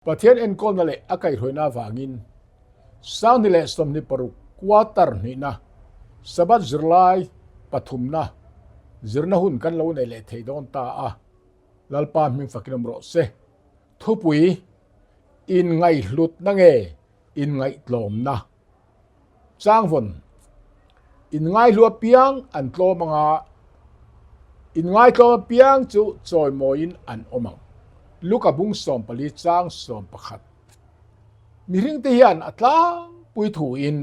Pathian enkawlna leh a kaihhruaina avangin 2026 quarter hnihna Sabbath zirlai pathumna zirna hun kan lo nei leh thei dawn ta a, Lalpa hming fakin awm rawh se. Thupui, Inngaihhlutna nge inngaihtlawmna? Changvawn, Inngaihlu apiang an tlawm anga inngaihtlawm apiang chu chawimawiin an awm ang. Luka bung 14 chang 11. Mihringte hian a tlangpui thuin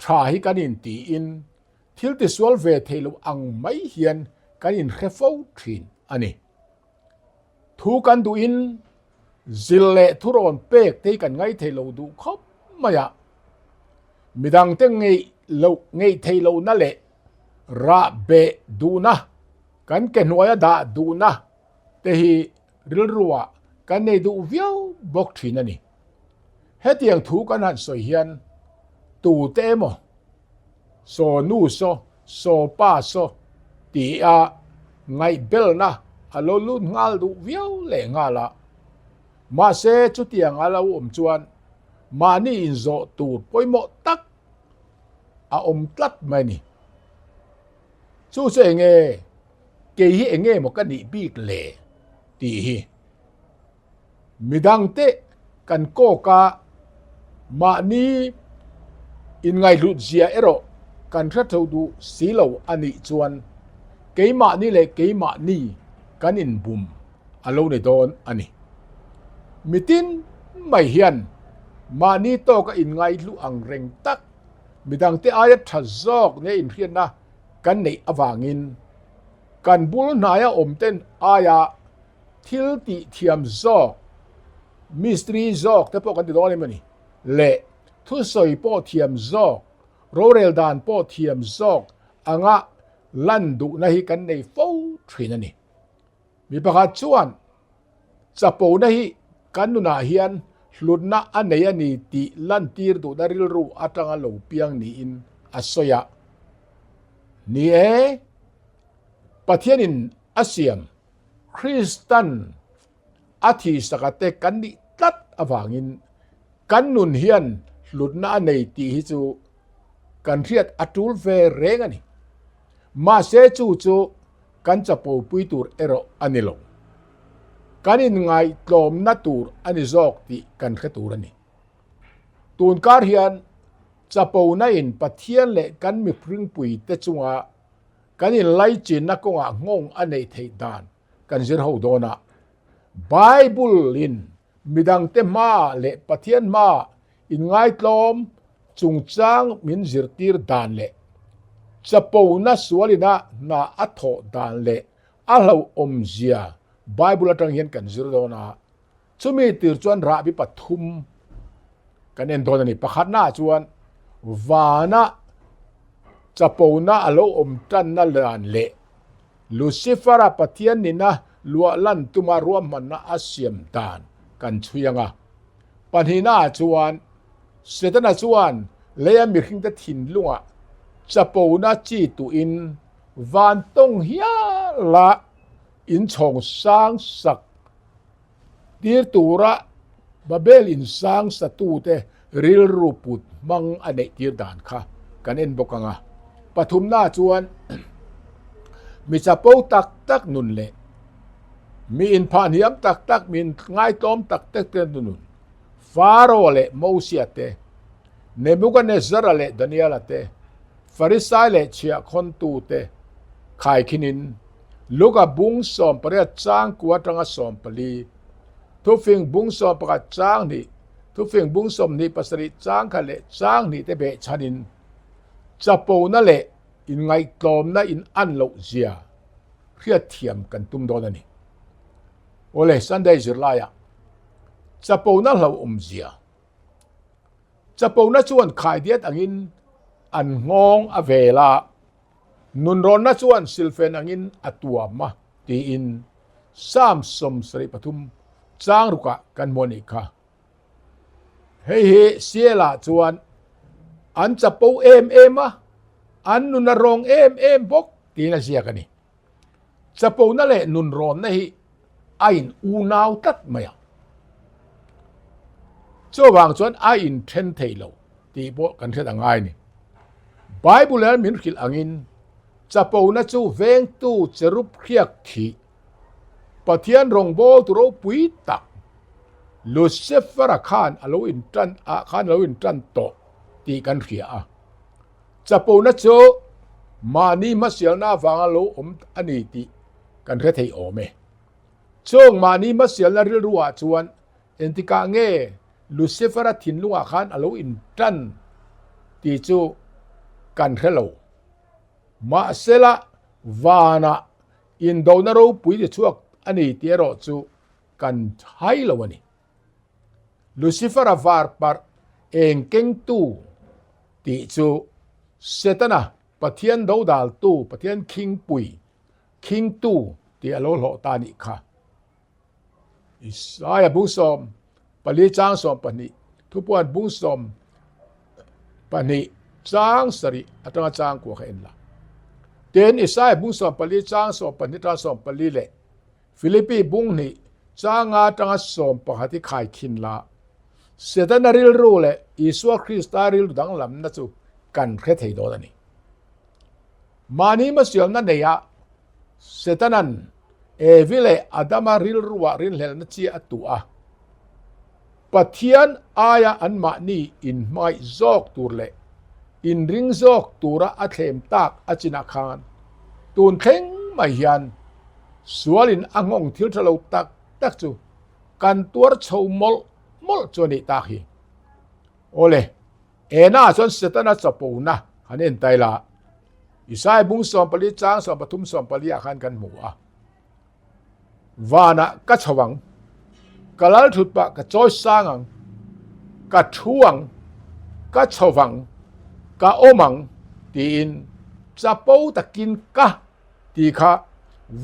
tha hi kan intiin thil tisual ve thei lo ang mai hian kan inhre fo thin a ni. Thu kan duhin zil leh thurawn pek te hi kan ngaithei lo duh khawp mai a, midangte ngeih loh ngeih theih lohna leh rah beh duhna, kan ke hnuaia dah duhna te hi rilruah kan nei duh viau bawk thin a ni. Hetiang thu kan han sawi hian tute emaw Saw nu saw, saw pa saw tia ngaihbelna a lo lut nghal duh viau leh nghal a. Mahse chutiang a lo awm chuan mahni inzawh tur pawimawh tak a awm tlat mai a ni. Chu chu enge kei hi enge maw ka nih bik le tih hi. Midangte kan kawk a, mahni inngaihhlut zia erawh kan hre tho duh si lo a nih chuan keimahni leh keimahni kan inbum a lo ni dawn a ni. Mitin mai hian mahni tawka inngaihlu ang reng tak midangte aia tha zawk nia inhriatna kan neih avangin kan bul hnaia awmten aia Thil tih thiam zawk, mistri zawk te pawh kan ti dawn em a ni, leh thusawi pawh thiam zawk, rorel dan pawh thiam zawk anga lan duhna hi kan nei fo thin a ni. Mi pakhat chuan chapona hi kan nunah hian hlutna a nei a ni tih lantir duhna rilru atanga lo piang niin a sawi a. Ni e, Pathianin a siam Kristan a thihsaka te kan nih tlat avangin kan nun hian hlutna a nei tih hi chu kan hriat a tul ve reng a ni. Mahse chu chu kan chapopui tur erawh a ni lo. Kan inngaihtlawmna tur a ni zawk tih kan hre tur a ni. Tunkar hian chapona in Pathian leh kan mihringpui te chunga Kan inlaichinna kawngah nghawng a neih theih dan kan zir ho dawn a. Bible-in midangte hmaah leh Pathian hmaah inngaitlawm chungchang min zirtir dan leh chapona sualina hna a thawh dan leh a hlauhawmzia Bible atang hian kan zir dawn a. Chumi tir chuan rahbi pathum kan en dawn a ni. Pakhatnaah chuan vana chapona a lo awm tanna dan leh Lucifer-a Pathian nina luah lan tuma ruahmanna a siam dan kan chhui ang a. Pahnihnaah chuan Setana chuan leia mihringte thinlungah chapona chi tuhin van tawng hiala inchhawng sang sak Tir tura Babel in sang satute rilru put hmang a neih tir dan kha kan en bawk ang a. Pathumna chuan mi chapo tak tak nun leh mi inphah hniam tak tak, mi inngaitlawm tak tak te nun, Faro leh Mosia te, Nebuchadnezzara leh Daniela te, Farisai leh chhiahkhawntu te khaikhinin Luka bung 18 chang kua atanga 14, Thufing bung 11 chang hnih, Thufing bung 27 chang khat leh chang hnih te behchhanin chapona leh inngaihtlawmna in an loh zia hriatthiam kan tum dawn a ni. Awle, Sunday zirlaiah chapona hlauhawm zia. Chapona chuan khaidiat angin an nghawng a vel a. Nunrawnna chuan silfen angin a tuam a tiin Psalm 73 chang rukah kan hmu a nih kha. Hei hi Siela chuan an chapo em em a, an nun a rawng em em bawk tiin a ziak a ni. Chapona leh nunrawnna hi a in unau tlat mai a. Chuvang chuan a inthen thei lo tih pawh kan hriat a ngai ni. Bible hian min hrilh angin chapona chu vengtu cherub hriak thih Pathian rawngbawltu ropui tak Lucifer-a khan a lo intan ah khan a lo intan tawh tih kan hria a. Chapona chu mahni hmasialna avanga lo awm a ni tih kan hre thei awm e. Chung mahni hmasialna rilruah chuan engtikah nge Lucifer-a thinlungah khan a lo intan tih chu kan hre lo. Mahsela vanah indona ropui ti chhuak a ni tih erawh chu kan hai lo a ni. Lucifer-a var parh eng kengtu tih chu Setana, Pathian dodaltu, Pathian khingpui, khingtu tih a lo hlawh ta a nih kha. Isaiah bung 14 chang 12, thupuan bung 12 chang 7 atanga chang kua kha en la. Tin, Isaiah bung 14 chang 12 atanga 14 leh Philippi bung 2 chang nga atanga 11 hi khai khin la. Setana rilru leh Isua Krista rilru danglamna chu kan hre thei dawn a ni. Mahni hmasialna neia Setanan Evi leh Adama rilruah rinhlelhna chiah a tuah a. Pathian aia anmahni inhmangaih zawk tur leh inring zawk tura a thlem tak a chinah khan tun thleng mai hian sualin a nghawng thil tha lo tak tak chu kan tuar chho mawlh mawlh chu a nih tak hi. Awle, Ena chuan Setana chapona han en tai la. Isaiah bung 14 chang 13 14 ah khan kan hmu a. Vanah ka chho ang, ka lal thut pah ka chawi sang ang, ka thu ang, ka chho vang, ka awm ang tiin chapo takin ka ti kha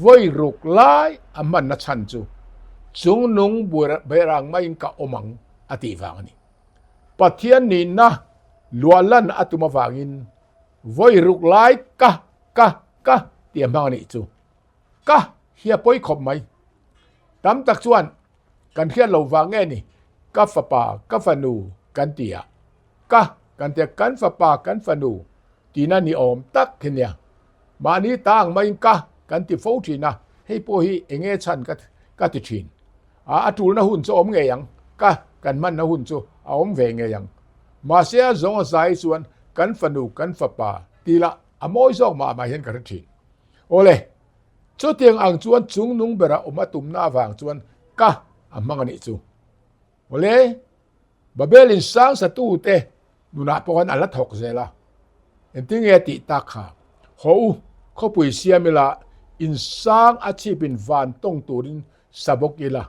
vawi ruk lai a hmanna chhan chu chungnung berang maiin ka awm ang a tih vang a ni. Pathian nihna luahlan a tum avangin vawi ruk lai ka ka ka tih a hmang a nih chu. Ka hi a pawi khawp mai. Tam tak chuan kan hriat lo vang nge ni ka fapa ka fanu kan ti a, ka kan ti a kan fapa kan fanu tihna ni awm tak hi nia. Mahni ta ang maiin ka kan ti fo thin a, hei pawh hi eng nge chhan ka ka ti thin. A a tulna hun chu a awm ngei ang, ka kan hmanna hun chu a awm ve ngei ang. Mahse a zawng a zai chuan kan fanu kan fapa tih lah a mawi zawk mah mah hian ka hre thin. Awle, chutiang ang chuan chungnung bera awm a tumna avang chuan ka a hmang a nih chu. Awle, Babel in sang satute nunah pawh khan a la thawk zel a. Engtin nge a tih tak kha? Haw u, khawpui siam ila, in sang a chhipin van tawng turin sa bawk ila,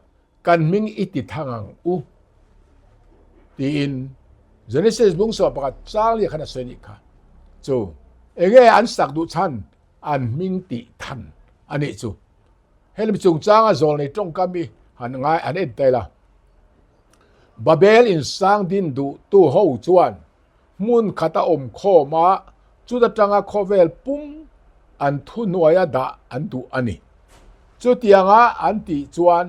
kan hming i ti thang ang u tiin Genesis bung 11 chang leh khan a sawi nih kha. Chu enge an sak duh chhan an hming tih than a nih chu. Hemi chungchanga zawlnei tawngkam hi han ngai an en tel a. Babel in sang din duh tu ho chuan hmun khata awm khawm a, chuta tanga khawvel pum an thuhnuaia dah an duh a ni. Chutianga an tih chuan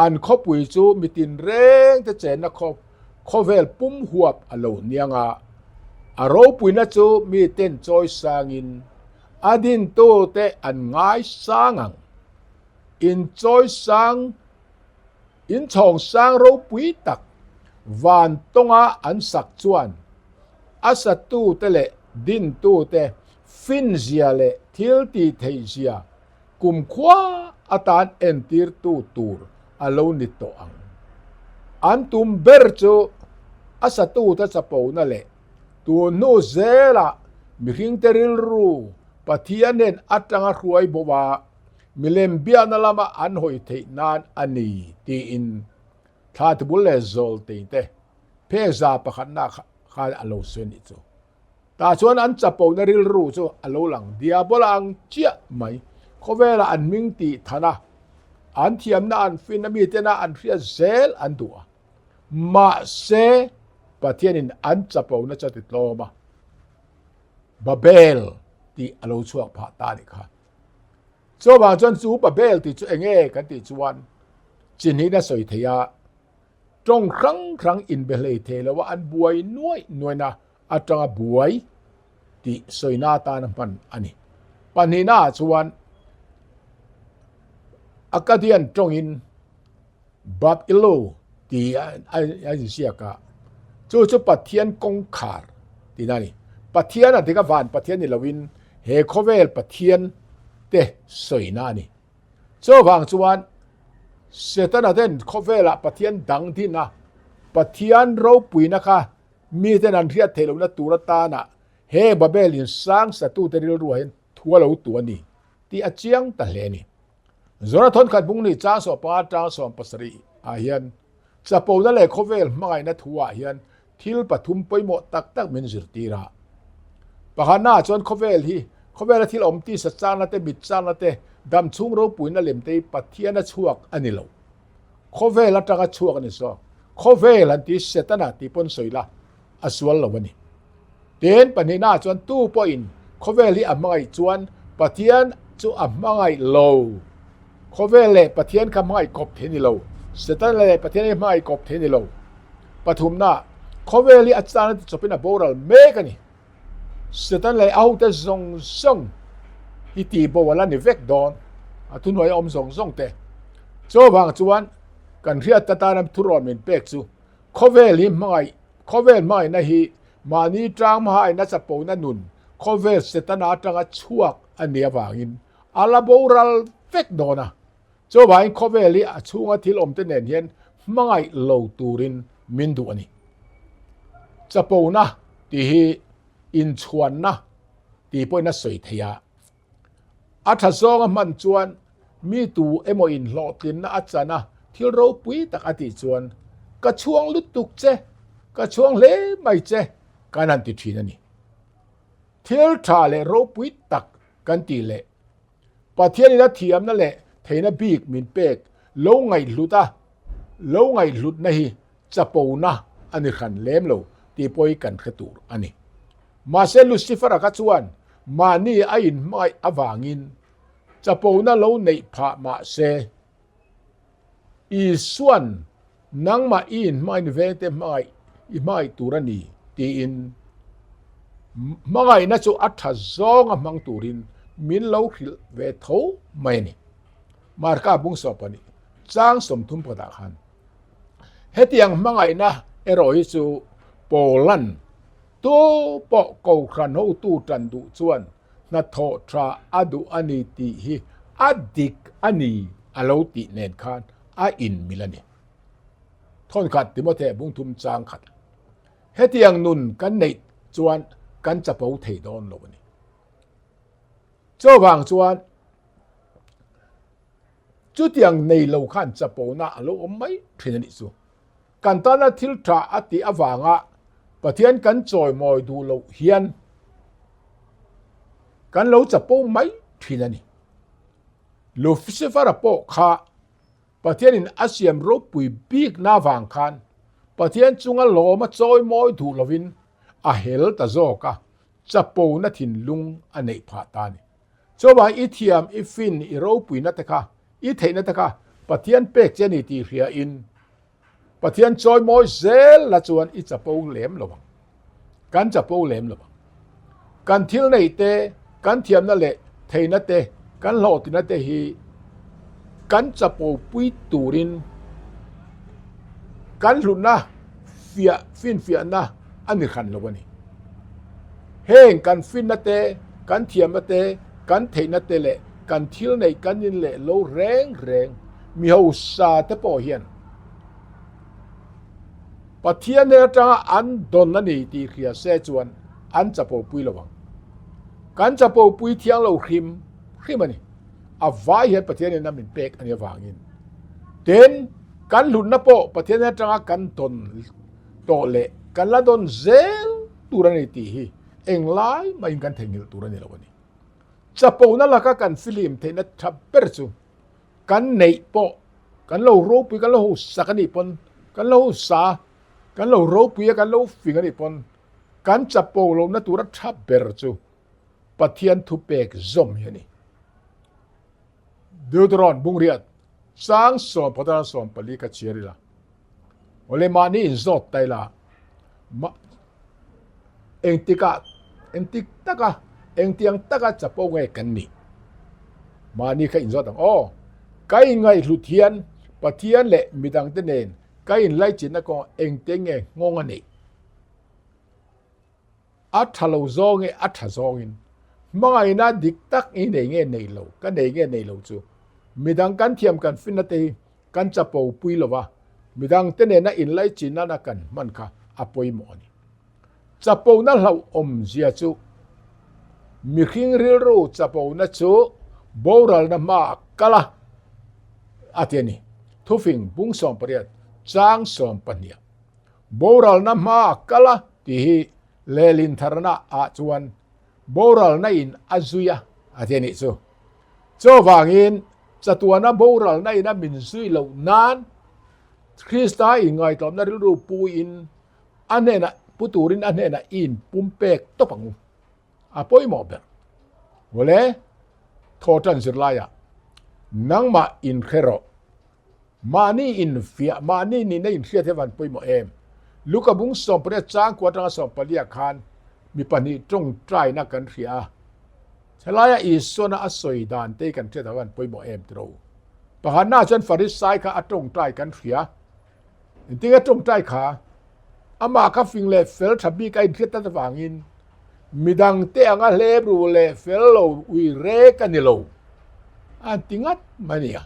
an khawpui chu mitin reng te chenna khawvel pum huap a lo niang a, a ropuina chu miten chawi sangin a dintute an ngai sang ang. Inchawi sang Inchhawng sang ropui tak van tawnga an sak chuan a satute leh dintute finzia leh thil tih theihzia kumkhua atan entirtu tur a lo ni tawh ang. An tum ber chu a satute chapona leh tun hnu zelah mihringte rilru Pathian nen atanga hruai bo a, Milem biakna lama an hawi theih nan a ni tiin thla tibul leh zawl teite phek za pakhatna khan a lo sawi a nih chu. Tah chuan an chapona rilru chu a lo lang diabola ang chiah mai. Khawvelah an hming tih than a, an thiamna an finna mitena an hriat zel an duh a. Mahse, Pathianin an chapona chu a ti tlawm a, Babel tih a lo chhuak phah ta a nih kha. Chuvang chuan chu Babel tih chu eng nge kan tih chuan chi hnih na sawi thei a. Tawng hrang hrang inbe hlei thei lo a an buai nuaih nuaihna atanga buai tih sawina atana hman a ni. Pahnihnaah chuan Akkadian tawngin Bab-ilu tih a inziak a, chu chu Pathian kawngkhar tihna a ni. Pathian a dik a van Pathian ni loin he khawvel Pathian te sawina a ni. Chuvang chuan Setana ten khawvelah Pathian dang din a, Pathian ropuina kha miten an hriat theih lohna tur atana he Babel in sang satute rilruah hian thu a lo tu a ni tih a chiang ta hle a ni. Zora thawnkhat bung ni chang sawpa atang 70 ah hian Chapona leh khawvel hmangaihna thuah hian thil pathum pawimawh tak tak min zirtir a. Pakhatnaah chuan khawvel hi khawvela thil awm tisa changna te, mit changna te, dam chhung ropuina lem te hi Pathiana chhuak a ni lo. Khawvel atanga chhuak a ni zawk. Khawvel han ti Setana tih pawn sawi la, a sual lo a ni. Tin, pahnihnaah chuan tu pawhin khawvel hi a hmangaih chuan Pathian chu a hmangaih lo. Khawvel leh Pathian kha hmangaih kawp thei ni lo. Setana leh Pathian hi hmangaih kawp thei ni lo. Pathumna, khawvel hi a chana ti chawpin a boral mek a ni. Setana leh a hote zawng zawng hi tihbo a la ni vek dawn, a thuhnuai a awm zawng zawng te. Chuvang chuan kan hriat atana thurawn min pek chu Khawvel hi hmangaih, khawvel hmangaihna hi mahni tang hmahaina chapona nun khawvel Setana atanga chhuak a nih avangin a la boral vek dawn a. Chuvangin khawvel hi a chhunga thil awmte nen hian hmangaih lo turin min duh a ni. Chapona tih hi inchhuanna tih pawhin a sawi thei a. A tha zawnga hman chuan mi tu emaw in hlawhtlinna a chan a, thil ropui tak a tih chuan, Ka chhuang lutuk che, ka chhuang hle mai che, kan han ti thin a ni. Thil tha leh ropui tak kan tih leh Pathianin a thiamna leh theihna bik min pek lo ngaihhlut a, lo ngaihhlutna hi chapona a ni hran lem lo tih pawh hi kan hre tur a ni. Mahse Lucifer-a kha chuan mahni a inhmangaih avangin chapona lo neih phah mah se, Isua'n nangmah i inhmangaih vengte hmangaih i hmangaih tur a ni tiin hmangaihna chu a tha zawnga hmang turin min lo hrilh ve tho mai a ni. Marka bung 12 chang 30 pakhatah khan hetiang hmangaihna erawh hi chu Paula'n Tu pawh Kohhran hotu tan duh chuan hnathawh tha a duh a ni tih hi a dik a ni a lo tih nen khan a inmil a ni. Thawnkhat Timothy bungthum chang khat. Hetiang nun kan neih chuan kan chapo thei dawn lo a ni. Chuvang chuan chutiang nei lo khan chapona a lo awm mai thin a nih chu. Kan tana thil tha a tih avanga Pathian kan chawimawi duh loh hian kan lo chapo mai thin a ni. Lucifer-a pawh kha Pathianin a siam ropui bikna avang khan Pathian chunga lawma chawimawi duh lovin a hel ta zawk a, chapona thinlung a neih phah ta a ni. Chuvang i thiam, i fin, i ropuina te kha, i theihna te kha Pathian pek che a ni tih hriain Pathian chawimawi zel la chuan i chapo lem lo ang. Kan chapo lem lo ang. Kan thil neih te, kan thiamna leh theihna te, kan hlawhtlinna te hi kan chapo pui turin kan hlutna fiah finfiahna a ni hran lo a ni. Heng kan finna te, kan thiamna te, kan theihna te leh kan thil neih kan in leh lo reng reng mi hausa te pawh hian Pathian hnen atanga an dawn a ni tih hria se chuan an chapo pui lo ang. Kan chapo pui thiang lo hrim hrim a ni. A vai hian Pathian in a min pek a ni avangin. Tin, kan hlutna pawh Pathian hnen atanga kan dawn tawh leh kan la dawn zel tur a ni tih hi englai mahin kan theihnghilh tur a ni lo a ni. Chapona laka kan filim theihna tha ber chu kan neih pawh kan lo ropui kan lo hosak a nih pawn kan lo hosa kan lo ropui a kan lo fing a nih pawn kan chapo lohna tura tha ber chu Pathian thupek zawm hi a ni. Deuteron bungriat chang 14 ka chhiar ila. Awle mahni inzawt ta ila, engtikah, engtik taka, engtiang taka chapo nge kan nih? Mahni kha inzawt ang aw. Ka inngaihhlut hian Pathian leh midangte nen ka inlaichinna kawngah engte nge nghawng a neih? A tha lo zawng e a tha zawngin hmangaihna dik tak i nei nge nei lo, ka nei nge nei lo chu midang kan thiam kan finna te hi kan chapo pui lo va, midang te nena inlaichin nana kan hman kha a pawimawh a ni. Chapona hlauhawm zia chu mihring rilru chapona chu boralna hmaah kal a, a ti a ni. Thufing bung 18 chang 12. Boralna hma a kal a tih hi lehlin tharna ah chuan boralna in a zui a a ti a nih chu. Chuvangin chatuana boralna in a min zui loh nan Krista inngaihtlawmna rilru pu in a hnenah pu turin a hnenah i inpumpek tawp ang u. A pawimawh ber. Awle, thaw tan zirlaiah nangmah inhre rawh. Mahni infiah, mahni nihna inhriat hi a van pawimawh em? Luka bung 18 changkua atanga 14 ah khan mi pahnih tawngtaina kan hria a. Helaia Isuana a sawi dan te hi kan hriat a van pawimawh em tiro? Pakhatnaah chuan Farisai kha a tawngtai kan hria. Engtinge tawngtai kha? Amah kha fing leh fel tha bik a inhriat tlat avangin midangte anga hlep ru leh fel lo ui rek a ni lo a ti ngat mai a nia.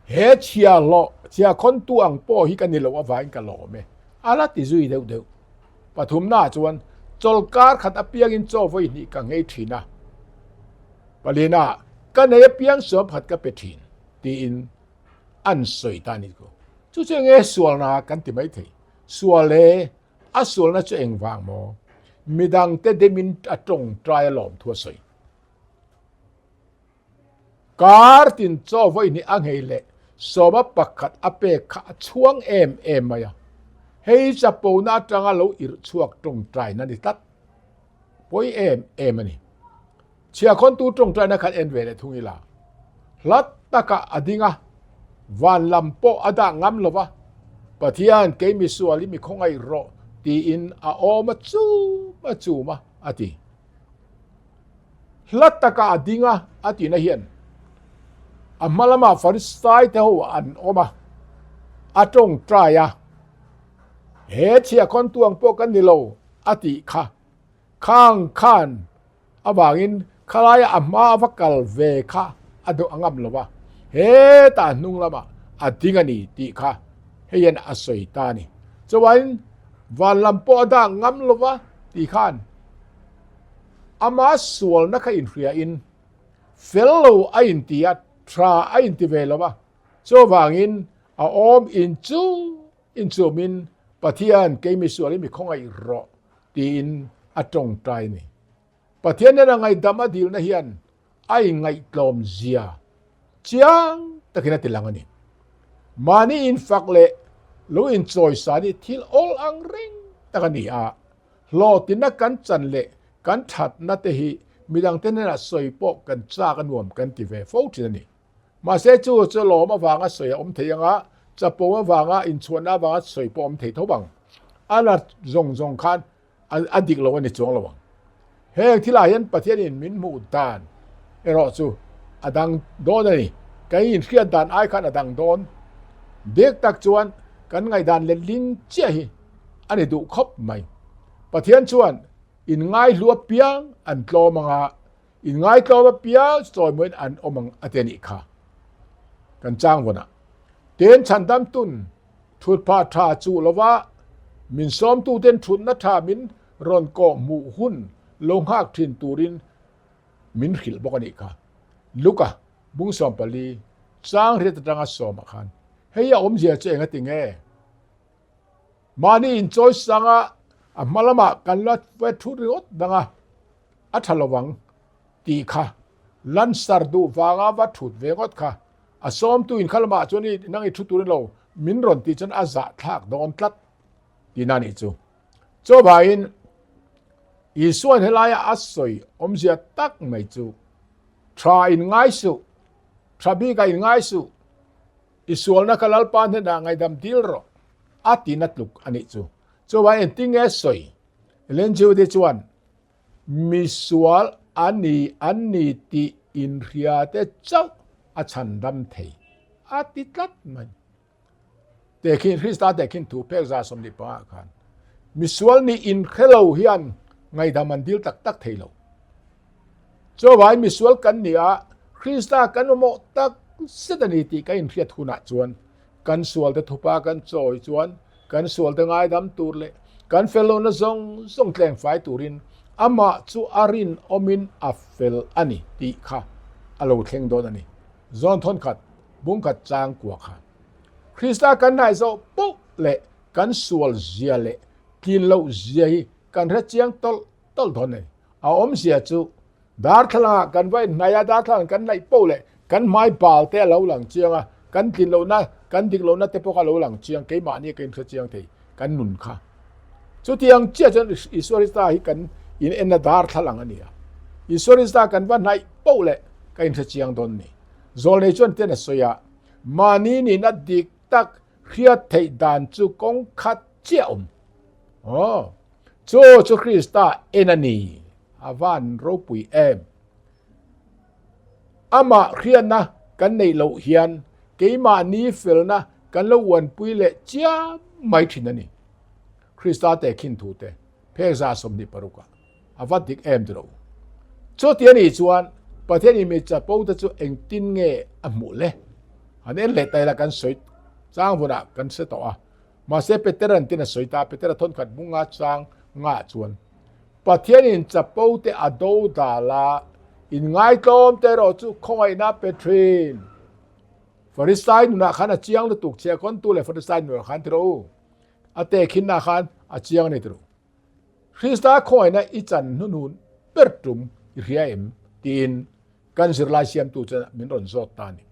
He chhia hlawh, chhia khawntu ang pawh hi ka ni loh avangin ka lawm e, a la ti zui deuh deuh. Pathumnaah chuan chawlkar khat apiangin chaw vawi hnih ka nghei thin a, palina ka nei apiang suam pakhat ka pe thin tiin an sawi ta a ni ko. Chu chu enge sualna kan ti mai thei. Sual e, a sualna chu engvang maw? Midangte demin a tawngtai a lawm thu a sawi. Kar tin chaw vawi hnih a nghei leh sawma pakhat a pek kha a chhuang em em mai a. Hei chapona atanga lo irh chhuak tawngtaina ni tlat. Pawi em em a ni. Chhiahkhawntu tawngtaina khan en ve leh thung ila, hla takah a ding a, van lam pawh a dah ngam lo va, Pathian kei misual i mi khawngaih rawh tiin a awm a chum a chum a, a ti. Hla takah a ding a, a tihna hian a hma lamah Farisai te ho an awm a, a tawngtai a, He chhiahkhawntu ang pawh kan ni lo, a tih kha. Khang khan avangin khalaia a hma a va kal ve kha a duh a ngam lo va, hetah hnung lamah a ding a ni tih kha hei hian a sawi ta a ni. Chuvain van lam pawh a dah ngam lo va tih khan ama sualna kha inhriain fel lo a inti a, tha a inti ve lo va, chuvangin a awm inchu Inchumin, Pathian, kei misual hi mi khawngaih rawh, tiin a tawngtai a ni. Pathian hian a ngaihdam a dilna hian a inngaihtlawm zia chiang takin a tilang a ni. Mahni infak leh lo inchawisan hi thil awl ang reng tak a ni a, hlawhtinna kan chan leh kan thatna te hi midangte hnenah sawi pawh kan chak a nuam kan ti ve fo thin a ni. Mahse chu chu lawm avanga sawi a awm thei anga, chapo avanga inchhuahna avanga sawi pawh a awm thei tho ang. A la zawng zawng khan a dik lo a ni chuang lo ang. Heng thilah hian Pathianin min hmuh dan erawh chu a dang dawn a ni. Kan inhriat dan ai khan a dang dawn. Dik tak chuan kan ngaihdan letling chiah hi a ni duh khawp mai. Pathian chuan inngaihlu apiang an tlawm anga Inngaitlawm apiang chawimawiin an awm ang a ti a nih kha. Kan chang vawn a. Tin, chhandam tun thutphah tha chuh lova min sawmtuten thutna tha min rawn kawh hmuh hun lo nghak thin turin min hrilh bawk a nih kha. Luka bung 14 chang riat atanga sawmah khan hei a awmzia chu eng a ti nge? Mahni inchawi sanga a hma lamah kan la ve thut ringawt dang a, a tha lovang tih kha lansar duh vanga va thut ve ngawt kha a sawmtu in kha lamah chuan i nang i thu tur lo min rawn tih chuan a zah thlak dawn tlat tihna nih chu. Chuvangin Isuan helaia a sawi awmzia tak mai chu tha in ngai suh, tha bikah in ngai suh, i sualna kha Lalpa hnenah ngaihdam dil rawh. a tina tluk a nih chu. Chuvang engtin nge sawi? Ellen G. White chuan, Misual a ni an ni tih inhriate chauh a chhandam thei a ti tlat mai. Tehkhin, Krista tehkhin thu phek 25 ah khan misual nih inhre lo hian ngaihdam an dil tak tak thei lo. Chuvai misual kan ni a, Krista kan mamawh tak zet a ni tih kan inhriat hunah chuan kan sualte thupa kan chawi chuan kan sualte ngaidam tur leh kan fel lohna zawng zawng tlengfai turin amah chu a rinawmin a fel a ni tih kha a lo thleng dawn a ni. Zawn thawnkhat bungkhat chang kua kha. Krista kan hnaih zawh poh leh kan sual zia leh tlin loh zia hi kan hre chiang tawlh tawlh dawn a ni. A awmzia chu darthlalang ah kan va inhnaih a, darthlalang kan hnaih poh leh kan hmai bal te a lo lang chiang a, kan tlin lohna, kan dik lohna te pawh kha a lo lang chiang, keimahni ka inhre chiang thei kan nun kha. Chutiang chiah chuan Isua Krista hi kan in enna darthlalang a ni a. Isua Krista kan va hnaih poh leh ka inhre chiang dawn a ni. Zawlnei chuan ten a sawi a, Mahni nihna dik tak hriat theih dan chu kawng khat chiah awm. Aw, chu chu Krista en a ni. A van ropui em! Amah hriatna kan neih loh hian keimahni felna kan lo uanpui leh chiam mai thin a ni. Krista tehkhin thute phek 26 ah. A va dik em ti lo. Chuti a nih chuan Pathian in mi chapo te chu engtin nge a hmuh le? Han en leh ta ila kan sawi chang vunah kan hre tawh a. Mahse Petera an tin a sawi ta, Petera thawnkhat bunga chang ngah chuan Pathian in chapo te a do dal a, in ngaitlawm te erawh chu khawngaihna pe thin. Farisai nunah khan a chiang lutuk che, kawntu leh Farisai nunah khan ti rawh u. A tehkhinna khan a chiang a ni ti rawh u. Krista khawngaihna i chan hnuhnun ber tum i hria em? tiin kan zirlai siamtu chuan min rawn zawt ta a ni.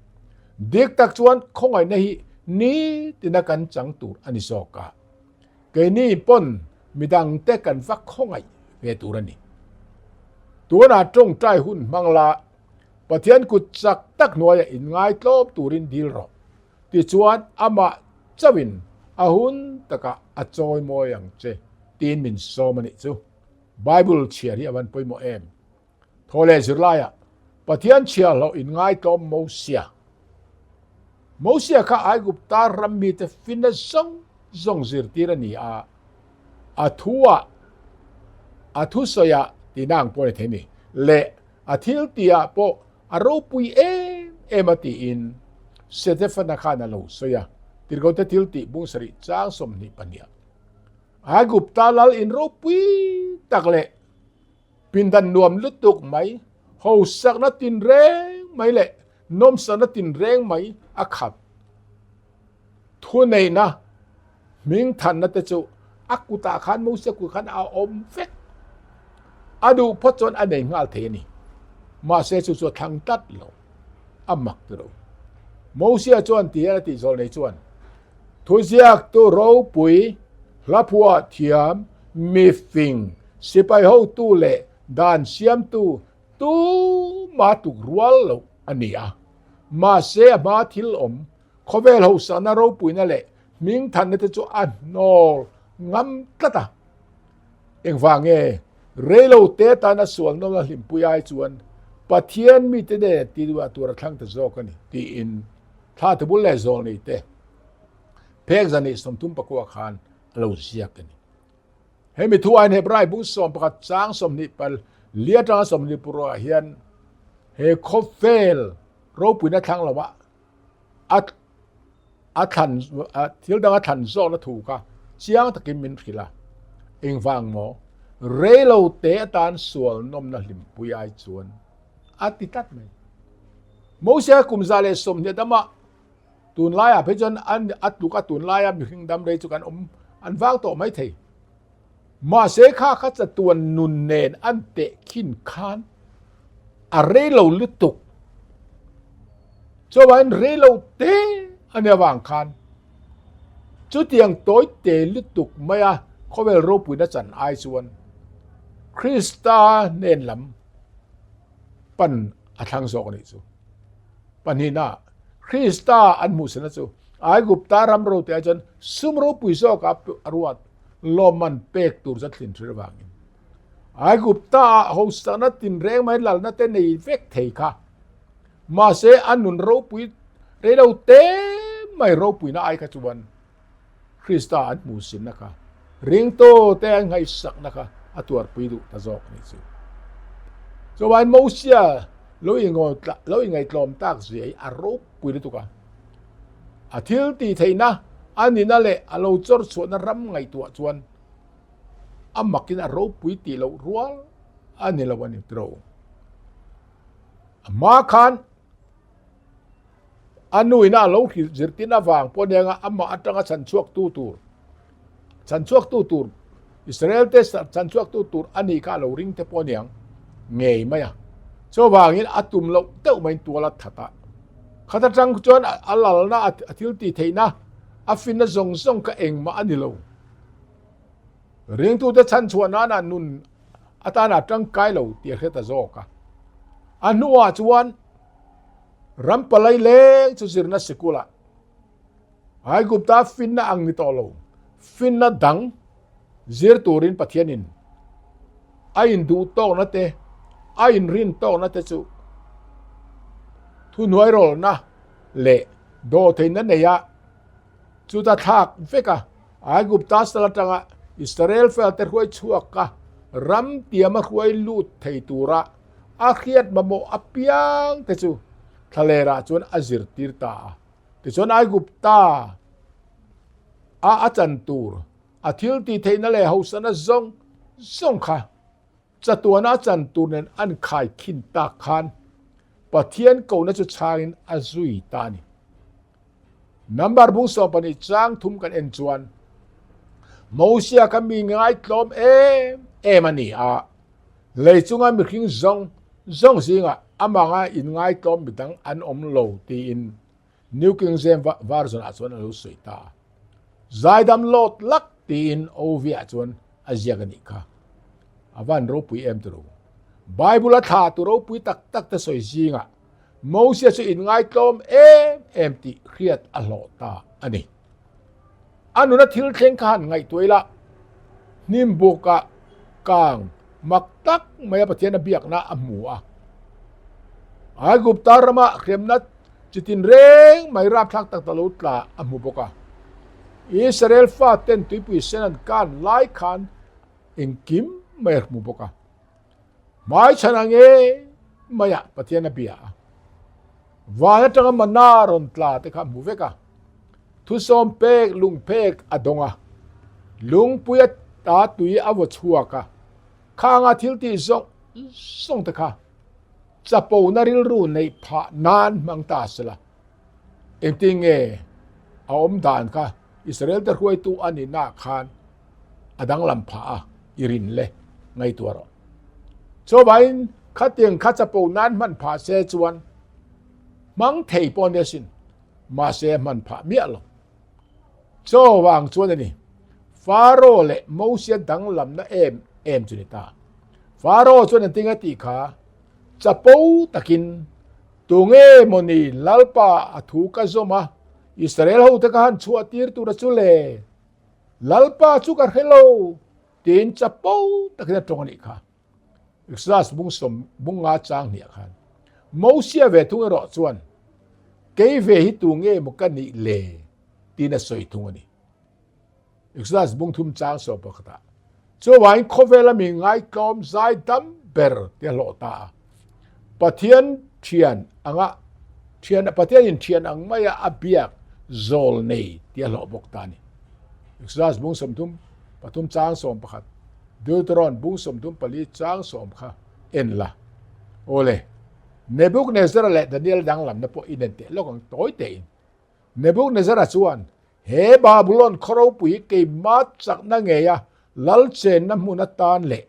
Dik tak chuan khawngaihna hi nitina kan chang tur a ni zawk a, keini pawn midangte kan va khawngaih ve tur a ni. Tunah tawngtai hun hmang la, Pathian kut chak tak hnuaiah inngaitlawm turin dil rawh. Tichuan amah chauhin a hun takah a chawi mawi ang che tiin min sawm a nih chu. Bible chhiar hi a van pawimawh em? Thaw leh zirlaiah Pathian chhiar hlauh in ngaitlawm Mosia. Mosia kha Aigupta ram mite finna zawng zawng zirtir a ni a, a thuah a thusawiah tihna ang pawh a ni thei a ni, leh a thiltihah pawh A ropui em em a tiin Setefana khan a lo sawi a, Tirhkohte thil tih bung sarih chang 22 ah. Aigupta lal in ropui tak leh pindan nuam lutuk mai, hosakna tinreng mai leh nawmsakna tinreng mai a khat. Thuneihna hmingthanna te chu a kutah khan Mosia kut khan a awm vek. A duh phawt chuan a nei nghal thei a ni. Mahse chu chu a thlang tlat lo. A mak ti lo. Mosia chuan ti hian a tih zawlnei chuan, Thuziaktu ropui, hlaphuah thiam, mifing, sipai hotu leh dan siamtu tumah tuk rual loh a ni a. Mahse a hma thil awm Khawvel hosana ropuina leh hmingthanna te chu a hnawl ngam tlat a. Engvang nge reilo te tana sual nawlna hlimpui ai chuan Pathian mite nen ti duah tur a thlang ta zawk a ni tiin thla tibul leh zawlnei te phek zan 34 khan a lo ziak a ni. Hemi thu aiin Hebrai bung 11 chang 24 atanga 26 ah hian he khawvel ropuina thlang lova a a thlan thil dang a thlan zawkna thu kha chiang takin min hrilh a, engvang maw reilo te atan sual nawmna hlimpui ai chuan a ti tlat mai. Mosia kum 120 dama tunlaiah phei chuan an a tluk a tunlaia mihring dam rei chu kan awm an vang tawh mai thei. Mahse kha kha chatuan nun nen an teh khin khan a rei lo lutuk. Chuvain rei lo te a nia vang khan chutiang tawi te lutuk maia khawvel ropuina chan ai chuan Krista hnen lam pan a thlang zawk a nih chu. Pahnihna, Krista an hmuhsana chu. Aigupta ram rote ah chuan sum ropui zawkah a ruat lawmman pek tur chu a thlin ṭhin avangin Aigupta ah hosakna tinreng mai lalna te nei vek thei kha. Mahse a nun ropui reilo te mai ropuina ai kha chuan Krista an hmuhsinna kha ringtu te an ngaihsakna kha a tuarpui duh ta zawk a ni chu. Chuan Mosia lo lo ingaihtlawm tak zia hi a ropui lutuk a. A thil tih theihna a nihna leh a lo chawr chhuahna ram ngaihtuah chuan a makin a ropui tih loh rual a ni lo a ni tiro. A hma khan a nuina a lo hrilh zirtin avang pawh nia nga amah atanga chhanchhuaktu tur chhanchhuaktu tur Israel te chhanchhuaktu tur a nih kha a lo ring te pawh aniang ngei mai a. Chuvangin a tum loh deuh maiin tual a that a. Khat atang chuan a lalna a thil tih theihna a finna zawng zawng kha engmah a ni lo. Ringtute chhanchhuah nana nun atana tangkai lo tih a hre ta zawk a. A hnuah chuan ram palai leng chu zirna sikulah Aigupta finna ang ni tawh lo, finna dang zir turin Pathianin a induh tawkna te, a inrin tawkna te chu thuhnuairawlna leh dawhtheihna neia Chuta thlak vek a, Aigupta sal atanga Israel falte hruai chhuak a, ram tiama hruai lut thei tura a hriat mamawh apiang te chu thlalerah chuan a zirtir ta a. Tichuan Aigupta a a chan tur, a thil tih theihna leh hosana zawng zawng kha Chatuana a chan tur nen an khai khin tak khan Pathian kohna chu chhangin a zui ta a ni. Number bung 12 chang thum kan en chuan Mosia kha mi ngaitlawm em em a ni a, lei chunga mihring zawng zawng zingah amanga inngaitlawm midang an awm lo tiin New King James Version ah chuan a lo sawi ta a. Zaidam lawt lak tiin OV ah chuan a ziak a nih kha. A van ropui em turu. Bible a thla tu ropui tak tak te sawi zingah Mosia chu inngaitlawm em em tih hriat a hlawh ta a ni. A nuna thil thleng kha han ngaihtuah ila, hnimbukah kang mak tak maia Pathian a biakna a hmu a. Aigupta rama hremna chitin reng mai rapthlak tak tak lo tla a hmu bawk a. Israel faten tuipui sen an kan lai khan engkim mai a hmu bawk a. Hmaichhan ang e maiah Pathian a bia a. Van atanga mana rawn tla te kha a hmu vek a. Thusawm pek lungphek a dawng a. Lungpui a ta tui a vaw chhuak a. Khanga thil tih zawng zawng te kha chapona rilru neih phah nan hmang ta sela. Engtin nge a awm dan kha Israel te hruaitu a nihna khan a danglam phah a i rin le ngaihtuah rawh. Chuvangin khatiang kha chapo nan hman phah se chuan hmang thei pawh nia sin, mahse a hman phah miah lo. Chuvang chuan a ni, Faro leh Mosia danglamna em em chu ni ta. Faro chuan engtin a tih kha chapo takin tunge mawni Lalpa a thu ka zawm a, Israel hote ka han chhuah tir tur a chu le. Lalpa chu ka hre lo tiin chapo takin a tawng a nih kha. Exodus bung sawm bung nga chang hniah khan Mosia ve thung erawh chuan kei ve hi tu nge maw ka nih le tiin a sawi thung a ni. Exodus bung thum chang sawm pakhatah chuvangin khawvela mi ngaitlawm zai tam ber te a hlawh ta a. Pathian thian anga thian Pathianin thian ang maia a biak zawl nei tih a hlawh bawk ta a ni. Exodus bung 30 pathum chang 11 Deuteron bung 34 chang 10 kha en la. Awle, Nebuchadnezzar leh Daniel danglamna pawh inen teh lawk ang tawi tein. Nebuchadnezzar chuan He Babulon khaw ropui hi keimah chakna ngeia lal chenna hmun atan leh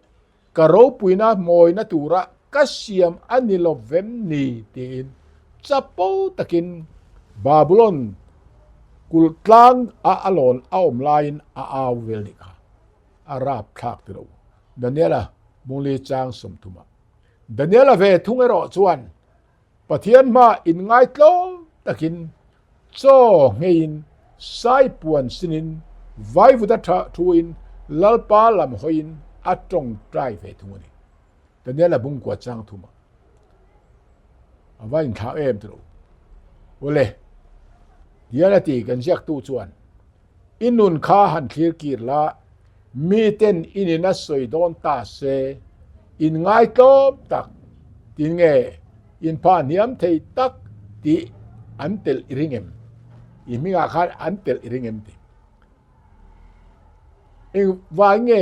ka ropuina mawina tura ka siam a ni lo vem ni tiin chapo takin Babulon kulh tlang a a lawn a awm laiin a au vel nih kha a rapthlak ti lo. Daniela Mungli chang 30 ah Daniela ve thung erawh chuan Pathian hma inngaitlawm takin. Chaw ngheiin, saipuan sinin, vaivuta tha thuin Lalpa lam hawiin a tawngtai ve thung a ni. Daniela bungkua chang thuma a va inthlah em tilo. Awle, Diana ti kan ziaktu chuan i nun kha han thlir kir la, miten i nena sawi dawn ta se, in ngaitlawm tak tin nge in pha hniam thei tak tih an telh i ring em? I hmingah khan an telh i ring em ti? Engvang nge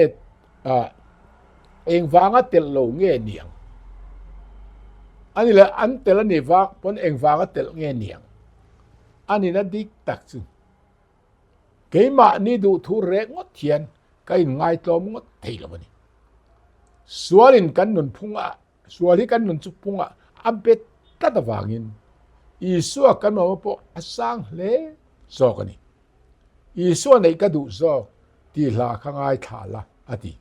engvanga telh lo nge niang? Ani leh an telh a ni vak pawn engvanga telh nge niang? A nina dik tak chu. Keimahni duhthu rek ngawt hian ka inngaitlawm ngawt thei lo a ni. Sualin kan nunphungah, sual hi kan nun chu phungah a bet tlat avangin Isua kan mamawh pawh a sang hle zawk a ni. Isua neih ka duh zawk tih hla kha ngaithla la a ti.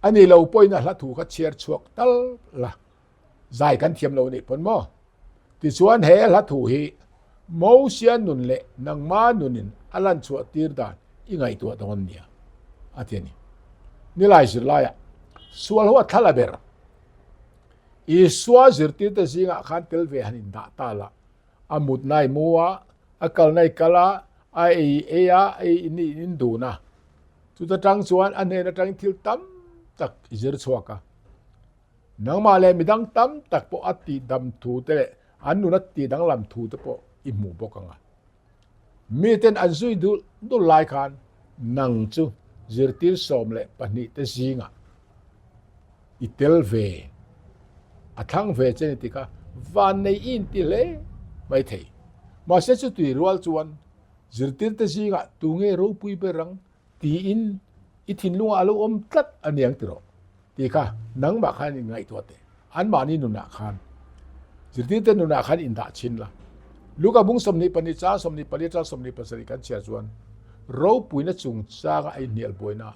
A ni lo pawhin a hla thu kha chhiar chhuak tal la. Zai kan thiam lo nih pawn maw? Tichuan he hla thu hi Mosia nun leh nangma nunin a lan chhuah tir dan i ngaihtuah dawn nia, a ti a ni. Nilai zirlaiah sual ho a thla la ber. Isua zirtirte zingah khan tel ve han indah ta la, a mutna i mu a, a kalna i kal a, a ei i ei a, a in i in dun a. Chuta tang chuan a hnen atangin thil tam tak i zir chhuak a. Nangmah leh midang tam tak pawh a tihdam thu te leh an nun a tihdanglam thu te pawh i hmuh bawk ang a. Miten an zui dul dul lai khan nang chu zirtir 12 te zingah i tel ve, a thlang ve che ni ti kha vannei i inti hle mai thei. Mahse chutui rual chuan zirtirte zingah tunge ropui ber ang Tiin i thinlungah a lo awm tlat a niang tiraw? Ti kha nangmah khan in ngaihtuah teh. Anmahni nunah khan, zirtirte nunah khan indah chhin la. Luka bung 22 chang 24 atang 27 kan chhiar chuan ropuina chungchanga a inhnial buaina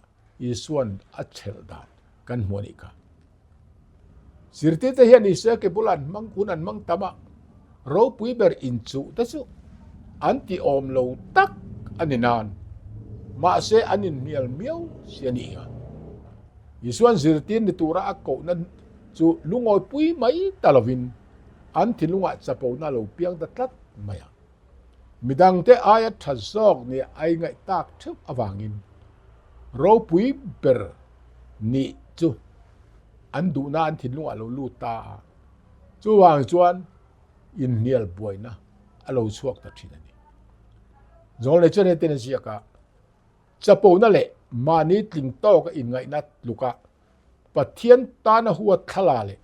Isua'n a chelh dan kan hmu a nih kha. Zirtirte hian Isua ke bulah an hmang hun an hmang tam a, ropui ber inchuh te chu an ti awm lo tak a ni nan, mahse an inhnial miau si a nih hi a. Isua'n zirtir ni tura a kohna chu lungawipui mai ta lovin an thinlungah chapona a lo piang ta tlat mai a. Midangte aia tha zawk nia a ingaih tak theuh avangin ropui ber nih chu an duhna an thinlungah a lo lut ta a, chuvang chuan inhnial buaina a lo chhuak ta thin a ni. Zawlnei chuan hetiang a ziak a, Chapona leh mahni tling tawka inngaihna tluka Pathian tana huat thla leh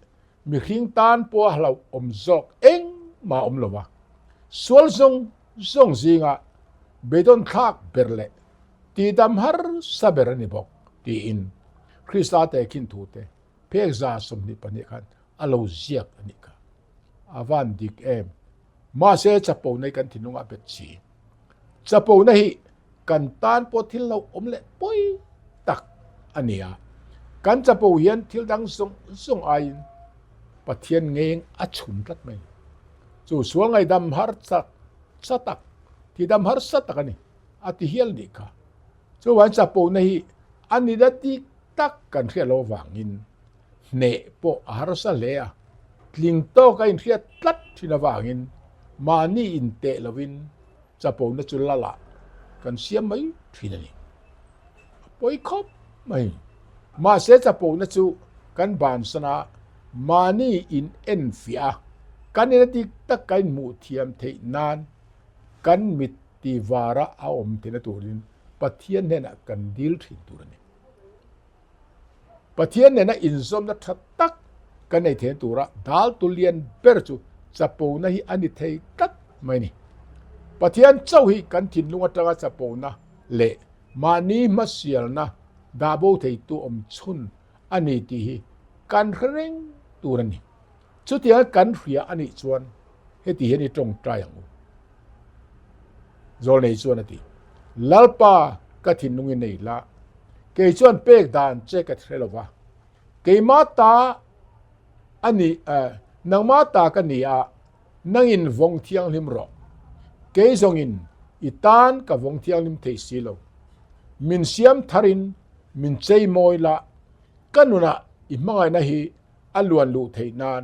mihring tan pawha hlauhawm zawk engmah a awm lo a, sual zawng zawng zinga beidawn thlak ber leh tihdam harsa ber a ni bawk tiin Krista tehkhin thute phek 22 khan a lo ziak a nih kha. A van dik em? Mahse chapo nei kan thinlungah bet si. Chapona hi kan tan pawh thil lo awm leh pawi tak a ni a. Kan chapo hian thil dang zawng zawng aiin Pathian ngeng a chhum tlat mai. Chu sual ngaidam harsa sa tak, thidam harsa tak a ni, a ti hial nih kha. Chuvang chapona hi a nida dik tak kan hriat loh avangin hneh pawh a harsa hle a, tling tawk a inhriat tlat thin avangin mahni inteh lovin chapona chu lalah kan siam mai thin a ni. A pawi khawp mai. Mahse chapona chu kan bansan a, mahni in enfiah a, kan ina dik tak kan inhmuh thiam theih nan kan mit ti vara a awm theihna turin Pathian hnenah kan dil thin tur a ni. Pathian nena inzawmna tha tak kan nei theihna tura daltu lian ber chu chapona hi a ni thei tlat mai a ni. Pathian chauh hi kan thinlung atanga chapona leh mahni hmasialna dah bo theitu awm chhun a ni tih hi kan hre reng tur a ni. Chutianga kan hria a nih chuan heti hian i tawngtai ang u. Zawlnei chuan a ti, Lalpa ka thinlung i nei la, kei chuan pek dan che ka hre lo va, keimah ta a ni, nangmah ta ka ni a, nangin vawng thianghlim rawh. Kei zawngin i tan ka vawng thianghlim thei si lo. Min siam tharin min chei mawi la, ka nunah i hmangaihna hi a luan luh theih nan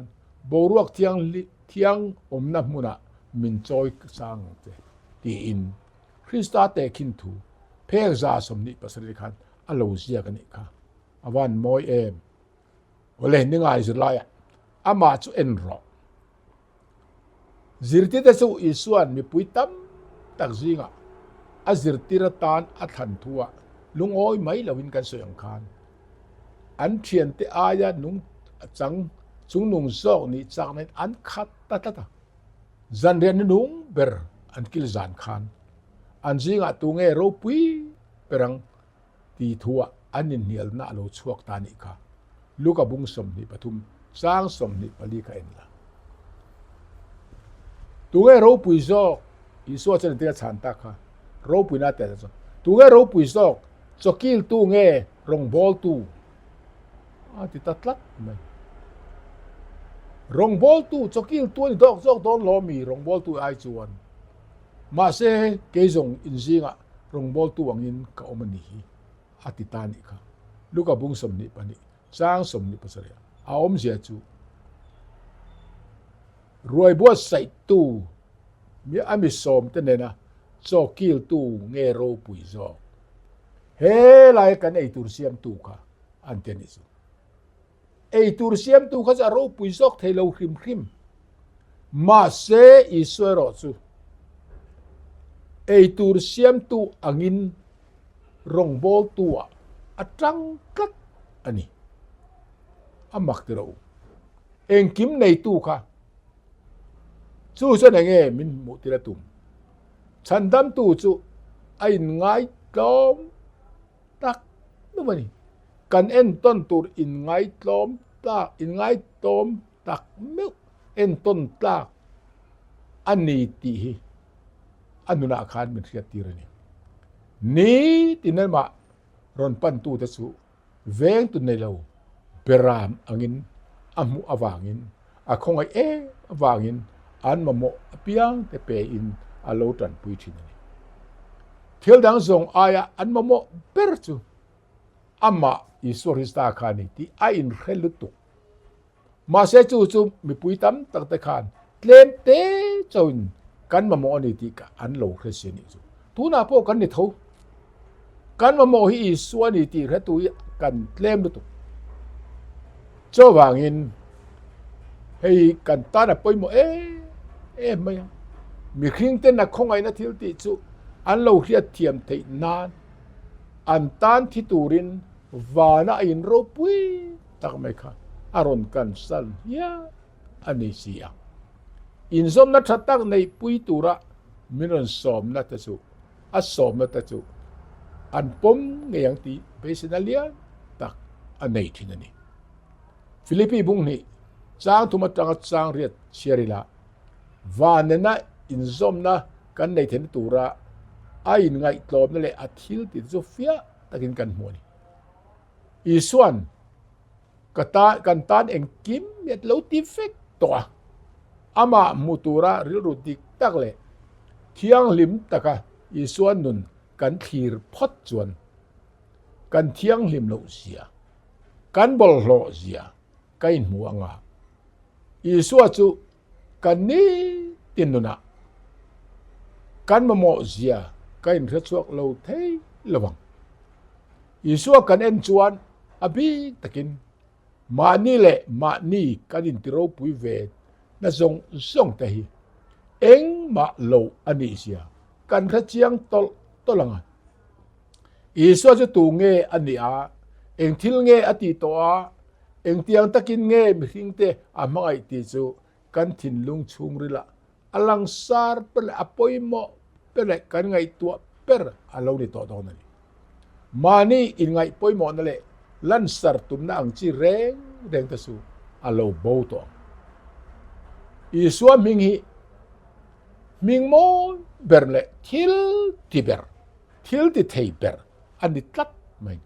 boruak thiang awmna hmunah min chawi sang ang che, tiin Krista tehkhin thu phek 27 khan a lo ziak a nih kha. A van mawi em! Awle, ni ngai zirlaiah amah chu en rawh. Zirtirte chu Isua'n mipui tam tak zingah a zirtir atan a thlan thuah lungawi mai loin kan sawi ang khan an thiante aia nung chang chungnung zawk nih chaknain an khat ta tlat a. Zanriah nunung ber an kil zan khan an zingah tunge ropui ber ang Ti thuah an inhnialna a lo chhuak ta nih kha. Luka bung 23, chang 24 kha en la. Tunge ropui zawk? Isua chuan engtin a chhan tak kha? Ropuina a tel chu. Tunge ropui zawk? Chawkiltu nge rawngbawltu? A ti ta tlat mai. Rawngbawltu, chawkiltu a ni dawk zawk dawn lo mi rawngbawltu ai chuan. Mahse, kei zawng inzingah Rawngbawltu angin ka awm a ni hi, a ti ta nih kha. Luka bung 22, chang 27 a awmzia chu ruai buatsaihtu mi a mi sawmte nena chaw kiltu nge ropui zawk? He laia kan eitur siamtu kha an ti a nih chu. Eitur siamtu kha chu a ropui zawk thei lo hrim hrim. Mahse, Isua erawh chu eitur siamtu angin rawngbawltu-ah a tang tlat a ni. A mak ti rawh u. Engkim neitu kha chu chuan eng nge min hmuh tir a tum? Chhandamtu chu a inngai tlawm tak meuh a ni. Kan entawn tur inngaitlawm tlak, inngaitlawm tak meuh entawn tlak a ni tih hi a nunah khan min hriat tir a ni. Nitin amah rawn pantute chu Vengtu nei lo beram angin a hmuh avangin a khawngaih em avangin an mamawh apiang te pein a lo tanpui thin a ni. Thil dang zawng aia an mamawh ber chu amah Isua Krista kha a ni tih a inhre lutuk. Mahse chu chu mipui tam tak te khan tlem te chauhin kan mamawh a ni tih an lo hre si a nih chu. Tunah pawh kan ni tho. Kan mamawh hi Isua a ni tih hretu hi kan tlem lutuk. Chuvangin hei kan tan a pawimawh em em mai a. Mihring ten a khawngaihna thil tih chu an lo hriat thiam theih nan an tan thi turin vana a inropui tak mai kha a rawn cancel hial a ni si a. Inzawmna tha tak neihpui tura min rawn sawmna te chu a sawmna te chu an pawm ngei ang tih beiseina lian tak a nei thin a ni. Philippi bung hnih chang thum atanga chang riat chhiar ila van nena inzawmna kan nei theihna tura a inngaihtlawmna leh a thil tih te chu fiah takin kan hmu a ni. Isua'n ka ta kan tan engkim hi a lo ti vek tawh a, amah hmu tura rilru dik tak leh thianghlim taka Isua nun kan thlir phawt chuan kan thianghlim loh zia, kan bawlhhlawh zia ka inhmu ang a. Isua chu Kan nitin nunah kan mamawh zia ka inhre chhuak lo thei lo ang. Isua kan en chuan a bik takin mahni leh mahni kan inti ropui ve na zawng zawng te hi engmah lo a nih zia kan hre chiang tawlh tawlh ang a. Isua chu tu nge a nih a, eng thil nge a tih tawh a, Engtiang takin nge mihringte a hmangaih tih chu kan thinlung chhungrilah a langsar ber leh a pawimawh ber leh kan ngaihtuah ber a lo ni tawh dawn a ni. Mahni inngaih pawimawhna leh lansar tumna ang chi reng reng te chu a lo bo tawh ang. Isua hming hi hming mawi ber leh thil ti ber, thil ti thei ber a ni tlat mai.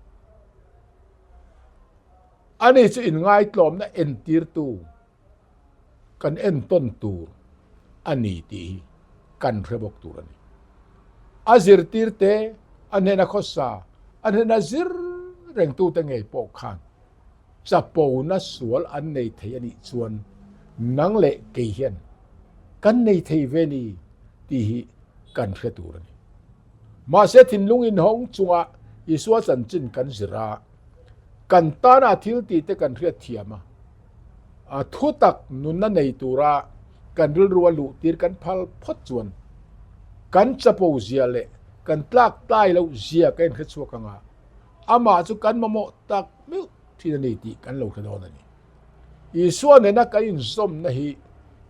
Ani chu inngaitlawmna entirtu kan entawn tur a ni tih hi kan hre bawk tur a ni. A zirtirte, a hnena khawsa, a hnena zir rengtute ngei pawh khan chapona sual an nei thei a nih chuan nang leh kei hian kan nei thei ve ni tih hi kan hre tur a ni. Mahse thinlung inhawng chunga Isua chanchin kan zir a, kan tana thil tih te kan hriat thiam a, a thutak nunna nei tura kan rilru a luh tir kan phal phawt chuan kan chapo zia leh kan tlak tlai loh zia ka inhre chhuak ang a, amah chu kan mamawh tak meuh thin a ni tih kan lo hre dawn a ni. Isua nena kan inzawmna hi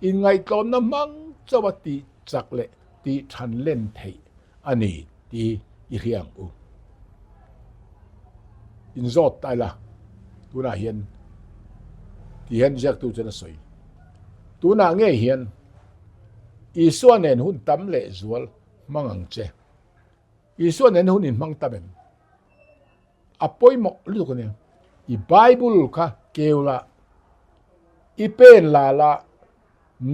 inngaihtlawmna hmang chauha tih chak leh tih than len theih a ni tih i hria ang u. Inzawt ta ila, tunah hian ti hian ziaktu chuan a sawi. Tunah ngei hian Isua nen hun tam leh zual hmang ang che. Isua nen hun inhmang tam em? A pawimawh lutuk a nia. I Bible kha keu la, i pen la la,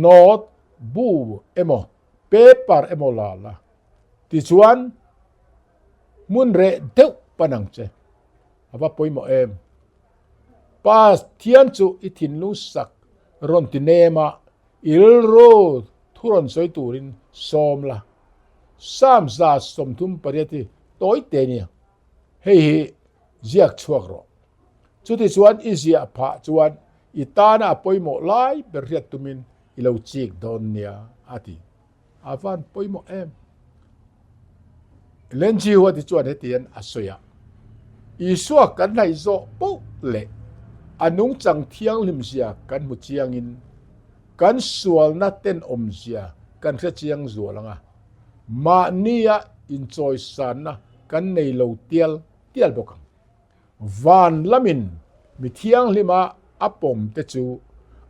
note bu emaw paper emaw la la, tichuan hmun reh deuh pan ang che. A va pawimawh em? Pathian chu i thinlung sak rawn ti nem a, i rilru thu rawn sawi turin sawm la. Psalm 38 hi tawi te nia. Hei hi ziak chhuak rawh. Chutichuan i ziah phah chuan i tana a pawimawh lai ber hriat tumin i lo chik dawn nia, a ti. A van pawimawh em? Lenji Huati chuan hetian a sawi a, Isua kan hnaih zawh poh leh a nungchang thianghlim zia kan hmu chiangin kan sualna tenawm zia kan hre chiang zual ang a, mahnia inchawisanna kan nei lo tial tial bawk ang. Van lamin mi thianghlima a pawm te chu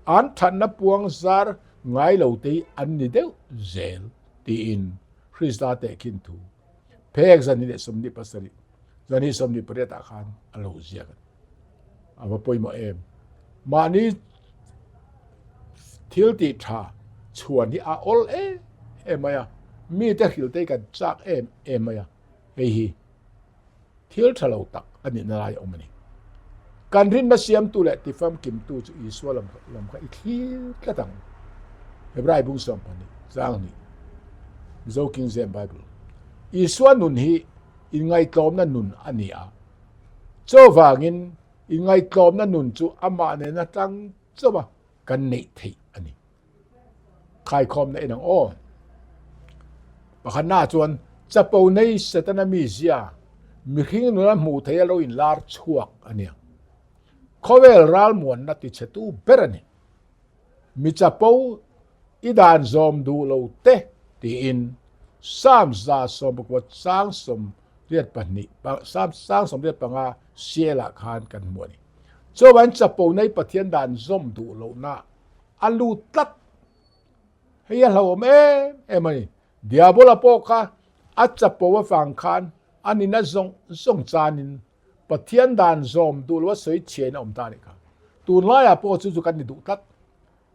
an thatna puang zar ngai lo te hi an ni deuh zel tiin Krista tehkhin thu phek 27, 28 ah khan a lo ziak a ni. A va pawimawh em? Mahni thil tih tha chhuan hi a awl em em mai a, mite hrilh te hi kan chak em em mai a, hei hi Thil tha lo tak a nihna lai a awm a ni. Kan rinna siamtu leh tifamkimtu chu Isua lam lam kha i thlir tlat ang. Hebrai bung 12 chang hnih Mizo King James Bible Isua nun hi inngaihtlawmna nun a ni a. Chuvangin inngaihtlawmna nun chu amah nena tlang chauha kan neih theih a ni. Khaikhawmna en ang aw. Pakhatna chuan chapo nei Setana mizia mihring nuna hmuh theih a lo inlar chhuak a nia. Khawvel ralmuanna tichhetu ber a ni. Mi chapo i dan zawm duh lo te tiin Psalm 118 sang 85 sialah khan kan hmu a ni. Chuan chapo nei Pathian dan zawm duh lohna a lut tlat. Hei a hlauhawm em em a ni. Diabola pawh kha a chapo avang khan a nina zawng zawng chanin Pathian dan zawm duh lo a sawi chhiain a awm ta a nih kha. Tunlaiah pawh chu chu kan ni duh tlat.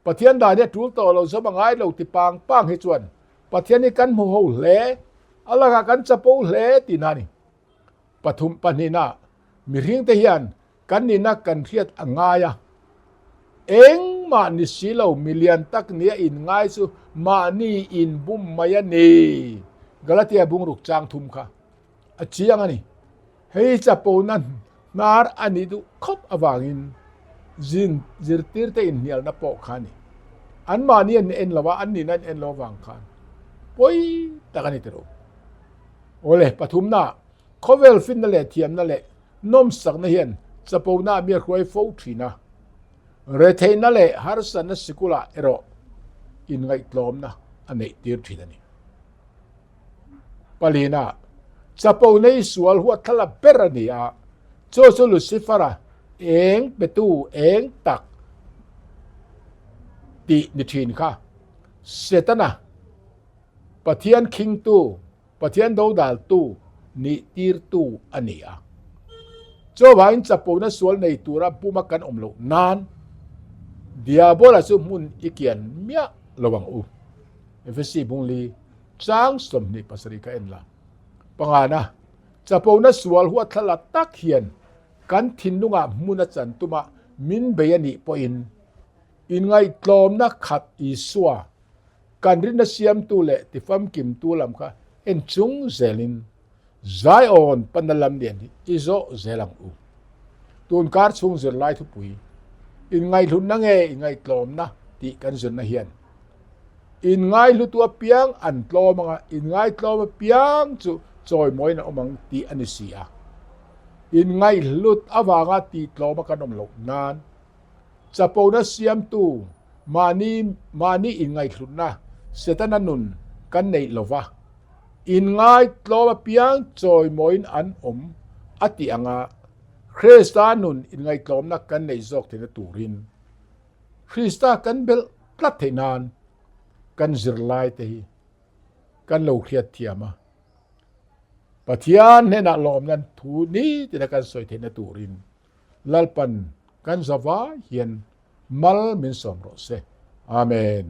Pathian dan hi a tul tawh lo, zawm a ngai lo ti pang pang hi chuan Pathian hi kan hmu ho hle, a lakah kan chapo hle tihna a ni. Pathum pahnihna mihringte hian Kan nihna kan hriat a ngai a, engmah ni si lo milian tak nia inngai chu mahni inbum mai a ni. Galatia bungruk chang thum kha a chiang a ni. Hei chapona hnar a nih duh khawp avangin zin zirtirte inhnialna pawh kha a ni. Anmahni an en lo a, an nihna an en lo avang khan pawi tak a ni tiro. Awle, pathumna, khawvel finna leh thiamna leh Nawmsakna hian chapona a mi a hruai fo thin a, retheihna leh harsatna sikulah erawh inngaihtlawmna a neih tir thin a ni. Palina, chapona hi sual huatthlala ber a ni a, chu chu Lucifer-a eng petu eng tak tih ni thin kha Setana, Pathian khingtu, Pathian dodaltu nih tirtu a ni a. Chuvangin chapona sual nei tura buma kan awm loh nan Diabola chu hmun i kian miah lo ang u. Efesi bungli Chang 27 kha en la. Pangana, chapona sual huatthlala tak hian kan thinlungah hmun a chan tuma min bei a nih pawhin inngaihtlawmna khat Isua kan rinna siamtu leh tifamkimtu lam kha en chung zelin Zion panna lam lian hi i zawh zel ang u. Tun kar chhung zirlai thupui, inngaihhlutna nge inngaihtlawmna tih kan zirna hian inngaihlutu apiang an tlawm anga inngaitlawm apiang chu chawimawiin an awm ang tih a ni si a. Inngaihhlut avanga tihtlawma kan awm loh nan Chapona siamtu mahni mahni inngaihhlutna Setana nun kan neih lova, inngai tlawm apiang chawimawiin an awm a tih anga Krista nun inngaihtlawmna kan neih zawk theihna turin Krista kan belh tlat theih nan kan zirlaite hi kan lo hriat thiam a. Pathian hnenah lawmna thu nitina kan sawi theihna turin Lalpan kan zavai hian mal min sawm rawh se. Amen.